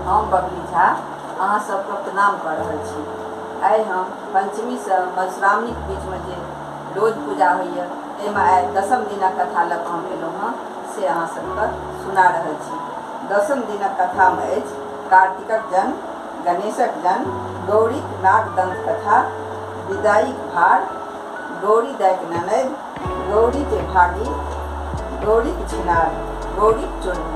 हम बबली झा अहाँ सबके प्रणाम कऽ रहल छी। आइ हम पंचमीसँ मधुश्रावणीके बीचमे जे रोज पूजा होइए ताहिमे आइ दसम दिनक कथा लऽ कऽ हम एलहुँ हँ, से अहाँ सबके सुना रहल छी। दसम दिनक कथामे अछि कार्तिकक जन्म, गणेशक जन्म, गौरीक नागदंत कथा, विदाईक भार, गौरी दाइक ननदि, गौरीके भागी, गौरीक छिनार, गौरीक चोरनी।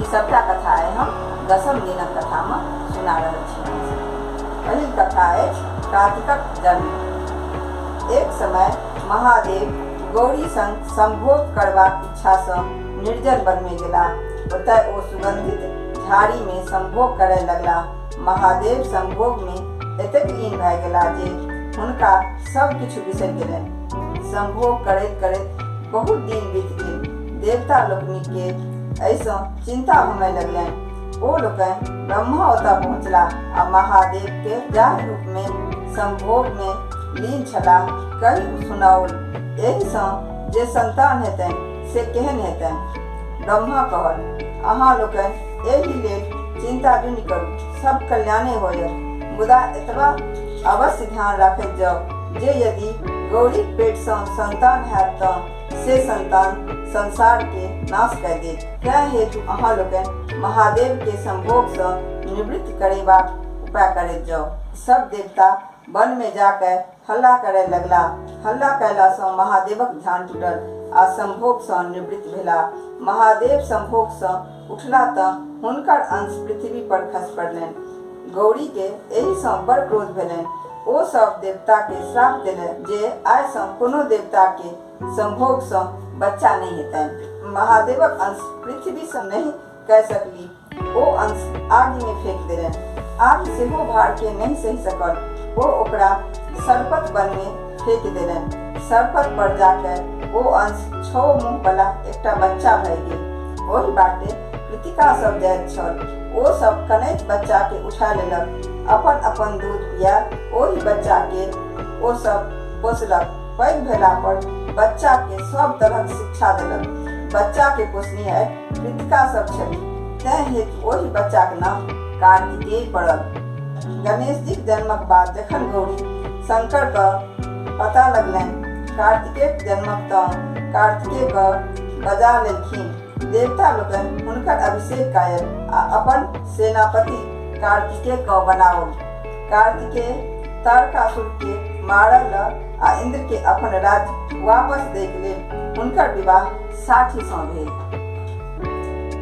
ई सबटा कथा आइ हम दसम दिनक कथामे सुना रहल छी। पहिल कथा अछि कार्तिकक जन्म। एक समय महादेव गौरी संग संभोग करबाक इच्छासँ निर्जन वनमे गेलाह। ओतय ओ सुगंधित झाड़ीमे संभोग करय लगलाह। महादेव संभोगमे एतेक लीन भए गेलाह जे हुनका सब किछु बिसरि गेलनि। संभोग करैत करैत बहुत दिन बीत गेल। देवता लोकनिके एहिसँ चिंता होमय लगलनि। ओ लोकनि ब्रह्मा ओतय पहुँचलाह आ महादेवके जाहि रूपमे संभोगमे लीन छलाह कहि सुनाओल। एहिसँ जे संतान हेतनि से केहन हेतनि? ब्रह्मा कहल, अहाँ लोकनि एहि लेल चिंता जुनि करू, सब कल्याणे होयत। मुदा एतबा अवश्य ध्यान राखैत जाउ जे यदि गौरीक पेटसँ संतान हैत तँ से संतान संसारके नाश कय देत। तेँ हेतु अहाँ लोकनि महादेवके संभोगसँ निवृत्त करेबाक उपाय करैत जाउ। सब देवता वनमे जा कए हल्ला करय लगलाह। हल्ला कयलासँ महादेवक ध्यान टूटल आ संभोगसँ निवृत्त भेलाह। महादेव संभोगसँ उठलाह तँ हुनकर अंश पृथ्वी पर खसि पड़लनि। गौरीके एहिसँ बड़ क्रोध भेलनि। ओ सब देवताके श्राप देलनि जे आइसँ कोनो देवताके संभोगसँ बच्चा नहि हेतनि। महादेवक अंश पृथ्वीसँ नहि कय सकली। ओ अंश आगिमे फेकि देलनि। आगि सेहो भारके नहि सहि सकल। ओ ओकरा सरपत वनमे फेकि देलनि। सरपत पर जा कए ओ अंश छओ मुँह बला एकटा बच्चा भए गेल। ओहि बाटे कृतिका सब जाइत छल। ओ सब कनैत बच्चाके उठा लेलक। अपन अपन दूध पिया ओहि बच्चाके ओ सब पोसलक। पैघ भेला पर बच्चाके सब तरहक शिक्षा देलक। बच्चाके पोसनिहारि कृतिका सब छली, तेँ हेतु ओहि बच्चाक नाम कार्तिकेय पड़ल। गणेशजीक जन्मक बाद जखन गौरी शंकरके पता लगलनि कार्तिकेयक जन्मक तँ कार्तिकेयके बजा लेलखिन। देवता लोकनि हुनकर अभिषेक कयल आ अपन सेनापति कार्तिकेयके बनाओल। कार्तिकेय तारकासुरके मारल आ इन्द्रके अपन राज्य वापस दैके लेल हुनकर विवाह 60सँ भेल।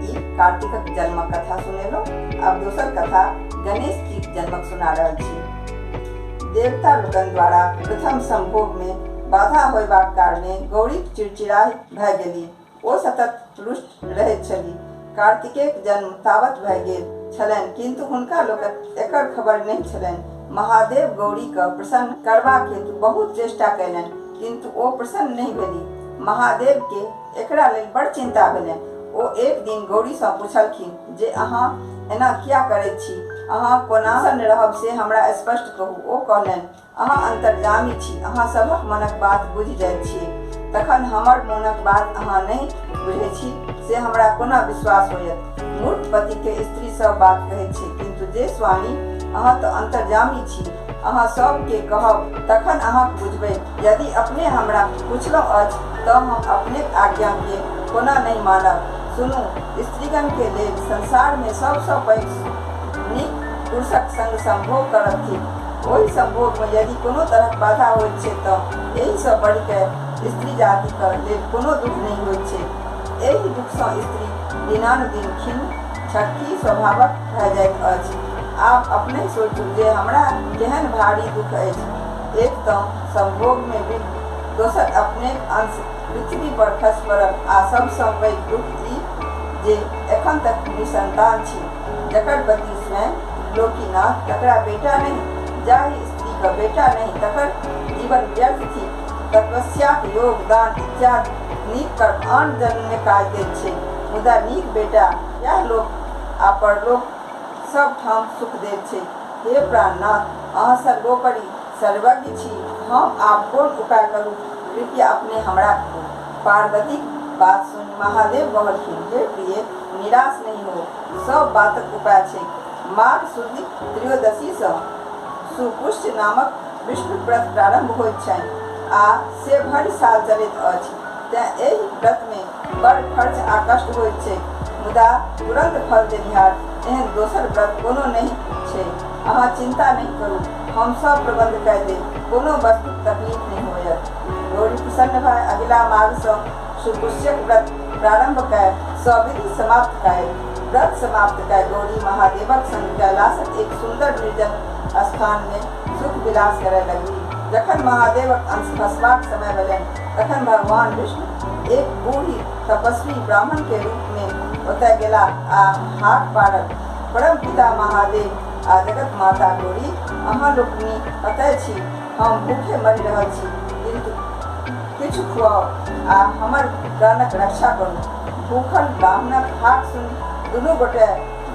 ई कार्तिकक जन्मक कथा सुनेलहुँ। आब दोसर कथा गणेश जीक जन्मक सुना रहल छी। देवता लोकनि द्वारा प्रथम संभोगमे बाधा होयबाक कारणे गौरीक चिड़चिड़ाहि भए गेली। ओ सतत रुष्ट रहैत छली। कार्तिकेयक जन्म तावत भए गेल छलनि, किन्तु हुनका लोकनि एकर खबरि नहि छलनि। महादेव गौरीके प्रसन्न करबाक हेतु बहुत चेष्टा कयलनि, किन्तु ओ प्रसन्न नहि भेली। महादेवके एकरा लेल बड़ चिंता भेलनि। ओ एक दिन गौरीसँ पुछलखिन जे अहाँ एना किया करैत छी? अहाँ कोना प्रसन्न रहब से हमरा स्पष्ट कहू। ओ कहलनि, अहाँ अन्तर्यामी छी, अहाँ सभक मनक बात बुझि जाइत छी, तखन हमर मोनक बात अहाँ नहि बुझैत छी से हमरा कोना विश्वास होयत? मूर्ख पतिके स्त्री सब बात कहैत छै, किन्तु जे स्वामी अहाँ तऽ अन्तर्यामी छी, अहाँ सबके कहब तखन अहाँक बुझबै। यदि अपने हमरा पुछलहुँ अछि तऽ हम अपनेक आज्ञाके कोना नहि मानब? सुनू, स्त्रीगणके लेल संसारमे सबसँ पैघ नीक पुरुषक संग संभोग करब थिक। ओहि संभोगमे यदि कोनो तरहक बाधा होइत छै तँ एहिसँ बढ़ि कए स्त्री जातिक लेल कोनो दुख नहि होइत छैक। एहि दुखसँ स्त्री दिनानुदिन खिन्न, छक्की स्वभावक भए जाइत अछि। आब अपनहि सोचू जे हमरा केहन भारी दुख अछि। एक तँ संभोगमे विघ्न, दोसर अपनेक अंश पृथ्वी पर खसि पड़ल आ सबसँ पैघ दुख ई जे एखन तक निसंतान छी। जकर पति स्वयं त्रिलोकीनाथ तकरा बेटा नहि, जाहि स्त्रीक बेटा नहि तकर जीवन व्यर्थ थिक। तपस्याक योग, दान इत्यादि नीक कर्म आन जन्ममे काज दैत छैक, मुदा नीक बेटा इएह लोक आ परलोक सब ठाम सुख दैत छैक। हे प्राणनाथ, अहाँ सर्वोपरि सर्वज्ञ छी, हम आब कोन उपाय करू? कृपया अपने हमरा कहू। पार्वतीक बात सुनि महादेव कहलखिन, हे प्रिय, निराश नहि हो, सब बातक उपाय छैक। माघ शुद्ध त्रयोदशीसँ सुपुष्ट नामक विष्णु व्रत प्रारम्भ होइत छनि आ से भरि साल चलैत अछि। तेँ एहि व्रतमे बड़ खर्च आ कष्ट होइत छैक, मुदा तुरन्त फल देनिहार एहन दोसर व्रत कोनो नहि छैक। अहाँ चिन्ता नहि करू, हम सभ प्रबन्ध कए देब, कोनो वस्तुक तकलीफ नहि होयत। गौरी प्रसन्न भए अगिला माघसँ सुपुष्यक व्रत प्रारम्भ कए सविधि समाप्त कएल। व्रत समाप्त कए गौरी महादेवक संग कैलाशक एक सुन्दर निर्जन स्थानमे सुख-विलास करय लगली। जखन महादेवक अंश खसबाक समय भेलनि तखन भगवान विष्णु एक बूढ़ी तपस्वी ब्राह्मण के रूप मे ओतय गेलाह आ हाक पाड़ल, परम पिता महादेव आ जगत माता गौरी, अहाँ लोकनि कतय छी? हम भूखे मरि रहल छी, किन्तु किछु खुआउ आ हमर प्राणक रक्षा करू। भूखल ब्राह्मणक हाक सुनि दुनू गोटे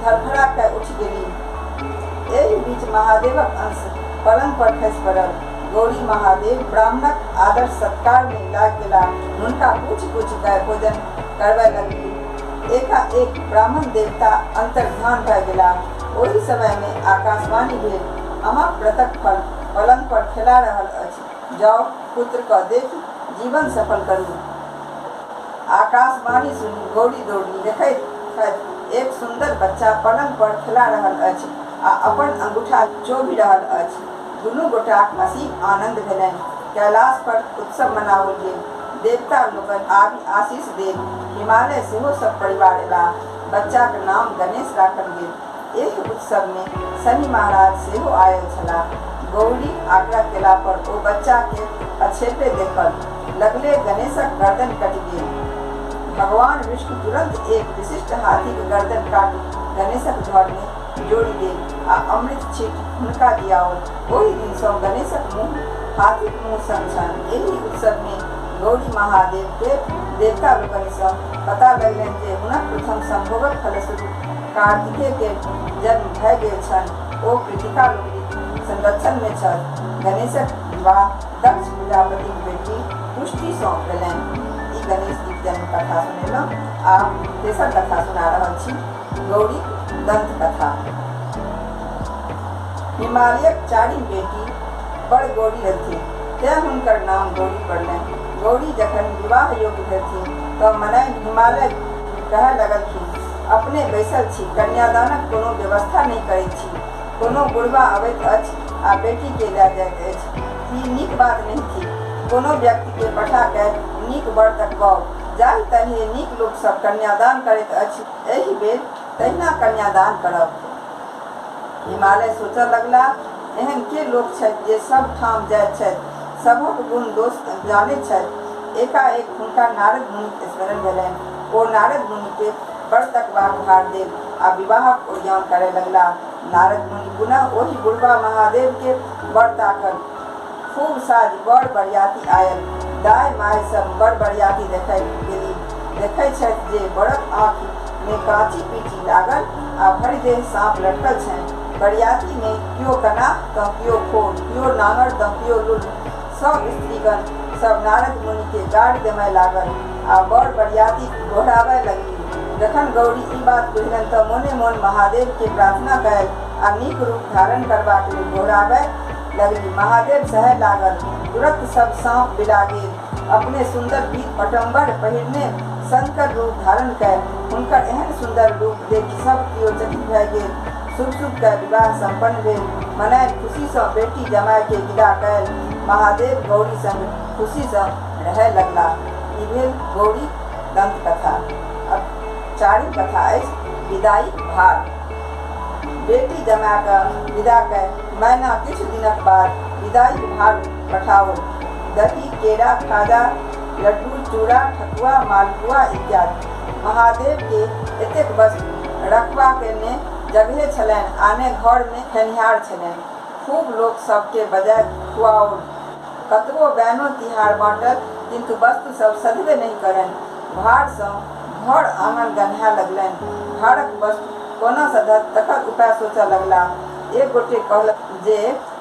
धड़फड़ा कए उठि गेलीह। एहि बीच महादेवक अंश पलंग पर खसि पड़ल। गौरी महादेव ब्राह्मणक आदर सत्कार मे लागि गेलाह। हुनका पूछि-पूछि कए भोजन करबय लगलीह। एकाएक ब्राह्मण देवता अन्तर्धान भए गेलाह। ओही समय मे आकाशवाणी भेल, अहाँक व्रतक फल पलंग पर खेला रहल अछि। जाउ, पुत्र कँ देखि जीवन सफल करू। आकाशवाणी सुनि गौरी दौड़ली। देखैत छथि, एक सुन्दर बच्चा पलंग पर खेला रहल अछि आ अपन अंगूठा चोभि रहल अछि। दुनू गोटाक असीम आनन्द भेलनि। कैलाश पर उत्सव मनाओल गेल। देवता लोकनि आबि आशीष देल। हिमालय सेहो सब परिवार एलाह। बच्चाक नाम गणेश राखल गेल। एहि उत्सव मे शनि महाराज सेहो आयल छलाह। गौरीक आग्रह केला पर ओ बच्चा केँ अक्षेपे देखल। लगले गणेशक गर्दन कटि गेल। भगवान विष्णु तुरन्त एक विशिष्ट हाथीक गर्दन काटि गणेशक धड़ मे जोड़ि देल आ अमृत छीटि हुनका दियाओल। ओहि दिन सँ गणेशक मुँह हाथीक मुँह सन छनि। एहि उत्सव मे गौरी महादेव केँ देवता लोकनि सँ पता लगलनि जे हुनक प्रथम संभोगक फलस्वरूप कार्तिकेय केर जन्म भए गेल छनि। ओ कृतिका लोकनिक संरक्षण मे छथि। गणेशक विवाह दक्ष प्रजापतिक बेटी तुष्टि सँ भेलनि। ई गणेश जीक जन्म कथा सुनेलहुँ। आब तेसर कथा सुना रहल छी, गौरीक दन्त कथा। हिमालयक चारिम बेटी बड़ गौरी भेलथिन, तेँ हुनकर नाम गौरी पड़लनि। गौरी जखन विवाह योग्य भेलथिन तँ मनाइन हिमालय कहय लगलखिन, अपने बैसल छी, कन्यादानक कोनो व्यवस्था नहि करैत छी। कोनो बुढ़बा अबैत अछि आ बेटीकेँ लए जाइत अछि। ई नीक बात नहि थिक। कोनो व्यक्तिकेँ पठा कए नीक वर तकबाउ। जाहि तरहेँ नीक लोक सभ कन्यादान करैत अछि, एहि बेर तहिना कन्यादान करब। हिमालय सोचऽ लगलाह, एहन के लोक छथि जे सभ ठाम जाइत छथि, सभक गुण-दोष जानैत छथि? एकाएक हुनका नारद मुनिक स्मरण भेलनि। ओ नारद मुनिकेँ वर तकबाक भार देल आ विवाहक ओरियान करय लगलाह। नारद मुनि पुनः ओहि बुढ़बा महादेवकेँ वर ताकल। खूब साजि वर-बरियाती आयल। दाइ-माइ सभ वर-बरियाती देखय गेलीह। देखै छथि जे वरक आँखि मे काँची-पीची लागल आ भरि देह साँप लटकल छनि। बरियाती मे कियो कनाह तँ कियो खोर, कियो नाङड़ तँ कियो लुल्ह। सभ स्त्रीगण सभ नारद मुनि केँ गारि देमय लागल आ वर-बरियाती गोहराबय लगलीह। जखन गौरी ई बात बुझलनि तँ मोने-मोन महादेव केँ प्रार्थना कयल आ नीक रूप धारण करबाक लेल गोहराबय लगली। महादेव सहय लागल। तुरत सभ साँप बिला गेल। अपने सुन्दर पीत पटम्बर पहिरने शंकर रूप धारण कय हुनकर एहन सुन्दर रूप देखि सब कियो चकित भय गेल। शुभ-शुभ कय विवाह सम्पन्न भेल। मनाइन खुशी सँ बेटी जमाय के विदा कयल। महादेव गौरी संग खुशी सँ रहय लगलाह। ई भेल गौरीक दन्त कथा। आब चारिम कथा अछि विदाईक भार। बेटी जमाय के विदा कय मैना किछु दिनक बाद विदाईक भार पठाओल। दही, केरा, खाजा, लड्डू, चूड़ा, ठकुआ, मालपुआ इत्यादि। महादेव के एतेक वस्तु रखबा के ने जगहे छलनि आ ने घर मे खेनिहार छलनि। खूब लोक सब के बजाय खुआओल। कतबो बैनो तिहार बाँटल किन्तु वस्तु सब सधबे नहि करनि। भार सँ घर आङन गन्हाय लगलनि। भारक वस्तु कोना सधत तकर उपाय सोचऽ लगलाह। एक गोटे कहलक जे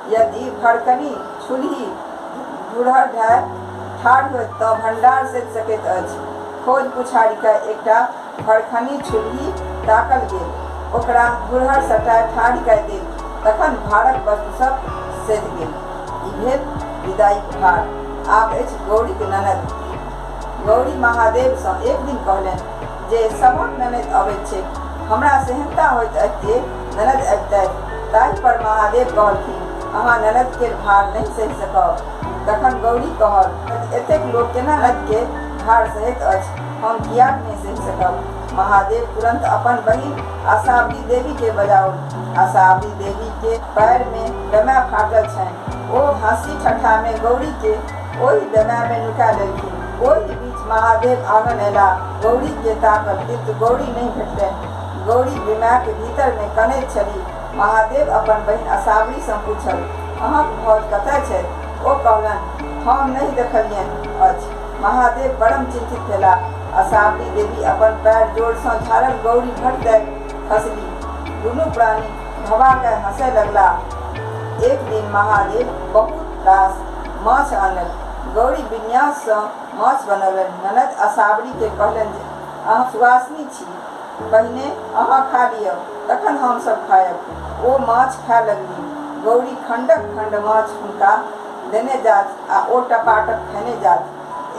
यदि भड़कनी छुलही धुरहर भए ठाढ़ होयत तँ भण्डार सधि सकैत अछि। खोज पुछारि कए एकटा भड़खनी छुलही ताकल गेल। ओकरा धुरहर सटाय ठाढ़ कए देल। तखन भारक वस्तु सब सधि गेल। ई भेल विदाइक भार। आब अछि गौरीक ननदि। गौरी महादेवसँ एक दिन कहलनि जे सभक ननदि अबैत छैक। हमरा सेहन्ता होइत अछि जे ननदि अबितथि। ताहि पर महादेव कहलखिन, अहाँ ननदि केर भार नहि सहि सकब। तखन गौरी कहल, एतेक लोक केना ननदि के भार सहैत अछि, हम किएक नहि सहि सकब? महादेव तुरन्त अपन बहिन आशावरी देवी के बजाओल। आशावरी देवी के पैर मे बेमाय फाटल छनि। ओ हँसी-ठट्ठा मे गौरी के ओहि बेमाय मे नुका लेलखिन। ओहि बीच महादेव आङन अयलाह। गौरी के ताकल, किन्तु गौरी नहि भेटलनि। गौरी बेमायक भीतर मे कनैत छलीह। महादेव अपन बहिन आशावरी सँ पूछल, अहाँक भाउज कतय छथि? ओ कहलनि, हम नहि देखलियनि अछि। महादेव परम चिन्तित भेलाह। आशावरी देवी अपन पैर जोर सँ झाड़ल गौरी भट दय खसली। दुनू प्राणी भभा कए हँसय लगलाह। एक दिन महादेव बहुत रास माछ आनल। गौरी विन्यास सँ माछ बनौलनि। ननदि आशावरी केँ कहलनि जे अहाँ सुवासिनी छी, पहिने अहाँ खा लिअ, तखन हम सब खायब। ओ माछ खाय लगली। गौरी खण्डक खण्ड माछ हुनका देने जाथि आ ओ टपाटप खयने जाथि।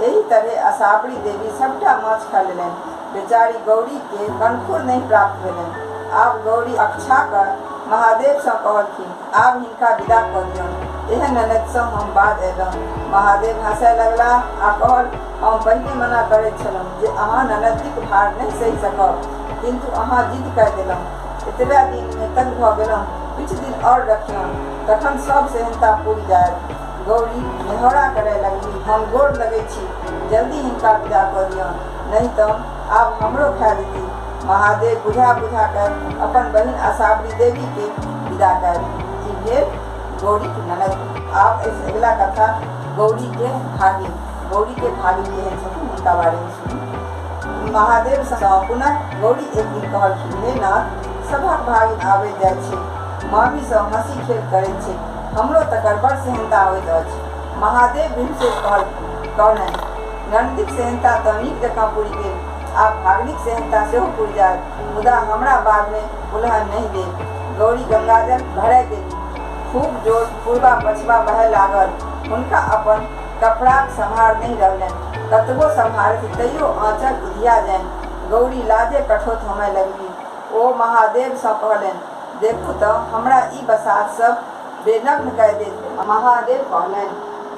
एहि तरहें आशावरी देवी सबटा माछ खा लेलनि। बेचारी गौरी केँ कनखुर नहि प्राप्त भेलनि। आब गौरी अकछा कऽ महादेव सँ कहलखिन, आब हिनका विदा कऽ दियौन। एहन ननदि सँ हम बाज अयलहुँ। महादेव हँसय लगलाह आ कहल, हम पहिने मना करैत छलहुँ जे अहाँ ननदिक भार नहि सहि सकब, किन्तु अहाँ जिद कय देलहुँ। एतबे दिन मे तंग भऽ गेलहुँ। किछु दिन आओर रखियौन, तखन सब सेहन्ता पूरि जायत। गौरी नेहोरा करय लगलीह, हम गोर लगैत छी, जल्दी हिनका विदा कऽ दियौन, नहि तँ आब हमरो खा जेतीह। महादेव बुझा-बुझा कय अपन बहिन आशावरी देवी केँ विदा कयल। ई भेल गौरीक ननदि। आब अछि अगिला कथा गौरी के भागिन। गौरी के भागिन केहन छथिन हुनका बारे मे सुनू। महादेव सँ पुनः गौरी एक दिन कहलखिन, हे नाथ, सभक भागिन आबैत जाइत छैक, मामी सँ हँसी खेल करैत छैक, हमरो तकर बड़ सेहन्ता होइत अछि। महादेव विहुँसैत कहलनि, ननदिक सेहन्ता तँ नीक जकाँ पुरि गेल, आब भागिनीक सेहन्ता सेहो पुरि जायत, मुदा हमरा बादमे उलहन नहि देब। गौरी गंगाजल भरय गेली। खूब जोर पुरबा-पछबा बहय लागल। हुनका अपन कपड़ाक सम्हार नहि रहलनि। कतबो सम्हारथि तैयो आँचल उधिया जाइन। गौरी लाजे कठौत होमय लगली। ओ महादेवसँ कहलनि, देखू तँ, हमरा ई बसात सभ बेनग्न कए देत। महादेव कहलनि,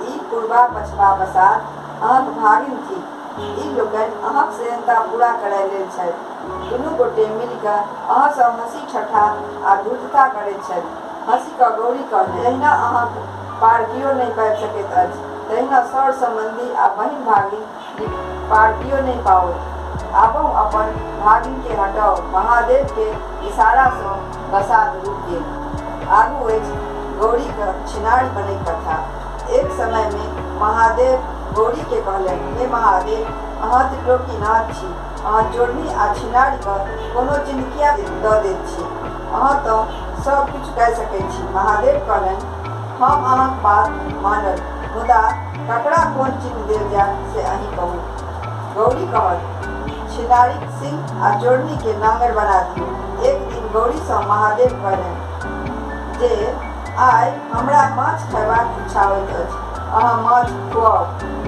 ई पुरबा-पछबा बसात अहाँक भागिन थिक। ई लोकनि अहाँक सेहन्ता पूरा करय लेल छथि। दुनू गोटे मिलि कऽ अहाँसँ हँसी-ठट्ठा आ धूर्तता करैत छथि। हँसि कऽ गौरी कहलनि, जहिना अहाँक पार कियो नहि पाबि सकैत अछि, तहिना सर-सम्बन्धी आ बहिन-भागिन पार कियो नहि पाओत। आबहुँ अपन भागिनकेँ हटाउ। महादेवकेँ इशारासँ बसात रुकि गेल। आगू अछि गौरीक छिनारि बनैक कथा। एक समयमे महादेव गौरीकेँ कहलनि, हे महादेव, अहाँ त्रिलोकीनाथ छी। अहाँ चोरनी आ छिनारिकेँ कोनो चिन्ह किएक दऽ दैत छी? अहाँ तँ सभ किछु कए सकैत छी। महादेव कहलनि, हम अहाँक बात मानल, मुदा ककरा कोन चिन्ह देल जाए से अहीं कहू। गौरी कहल, छिनारिक सिंह आ चोरनीकेँ नाङरि बना दियौ। एक दिन गौरीसँ महादेव कहलनि जे आइ हमरा माछ खयबाक इच्छा होइत अछि। अहाँ माछ खुआउ।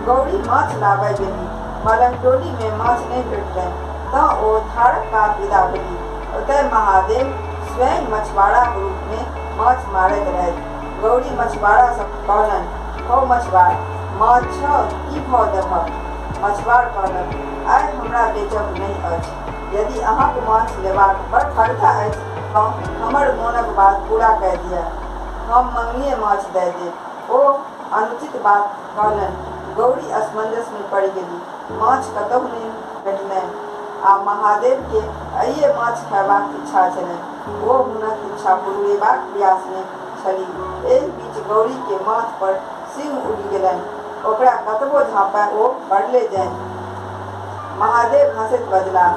गौरी माछ लाबय गेली। मलंगटोलीमे माछ नहि भेटलनि तँ ओ धारक कात विदा भेली। ओतय महादेव स्वयं मछुआराक रूपमे माछ मारैत रहथि। गौरी मछुआरासँ कहलनि, हौ मछुआर, माछ छह, की भाव देबहक? मछुआर कहलक, आइ हमरा बेचब नहि अछि। यदि अहाँक माछ लेबाक बड़ खगता अछि तँ हमर मोनक बात पूरा कए दिअ। हम मङनीए माछ दए देब। ओ अनुचित बात कहलनि। गौरी असमंजसमे पड़ि गेली। माछ कतहु नहि भेटलनि आ महादेवकेँ आइए माछ खयबाक इच्छा छलनि। ओ हुनक इच्छा पुरबेबाक प्रयासमे छलीह। एहि बीच गौरीकेँ माथ पर सिंह उगि गेलनि। ओकरा कतबो झाँपय ओ बढ़ले जाइन। महादेव हँसैत बजलाह,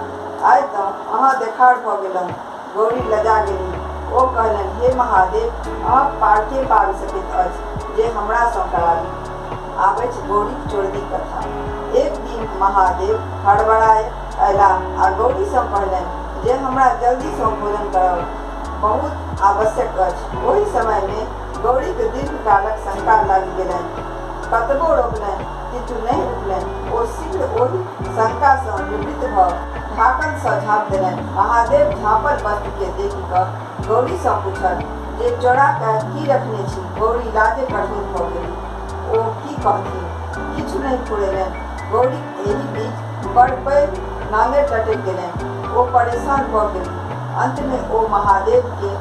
आइ तँ अहाँ देखार भऽ गेलहुँ। गौरी लजा गेलीह। ओ कहलनि, हे महादेव, अहाँक पार के पाबि सकैत अछि जे हमरासँ कराबी? आब अछि गौरीक चोरनीक कथा। एक दिन महादेव हड़बड़ाय अयलाह आ गौरीसँ कहलनि जे हमरा जल्दीसँ भोजन करब बहुत आवश्यक अछि। ओहि समयमे गौरीक दीर्घकालक शंका लागि गेलनि। कतबो रोकलनि, किन्तु नहि रुकलनि। ओ शीघ्र ओहि शंकासँ निवृत्त भऽ ढाकनसँ झाँपि देलनि। महादेव झाँपल वस्त्रकेँ देखि कऽ गौरीसँ पूछल जे चोरा कए की रखने छी? गौरी लाजे कठोर भऽ गेली। ओ की कहथिन? किछु नहि फुरेलनि। गौरीक एहि बीच बड़ पैघ नाङरि लटकि गेलनि। ओ परेशान भऽ गेली। अन्तमे ओ महादेवकेँ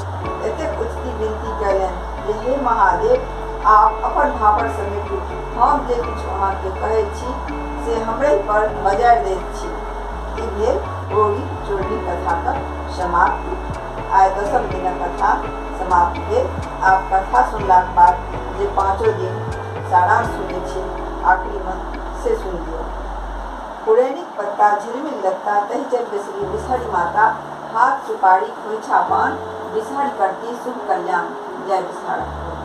एतेक उचती विनती कयलनि जे हे महादेव, आब अपन भाबर समेटू। हम जे किछु अहाँकेँ कहैत छी से हमरहि पर बजारि दैत छी। ई भेल गौरी चोरनी कथाक समाप्ति। आइ दसम दिनक कथा समाप्त भेल। आब कथा सुनलाक बाद जे पाँचो दिन सारांश सुनै छी आखिरीमे से सुनि लियौ। पुरैनिक पत्ता झिलमिल लत्ता तहि जग बिसरी बिसहरि माता हाथ सुपारी खोइछा पान बिसहरि करती शुभ कल्याण। जय बिसहरा।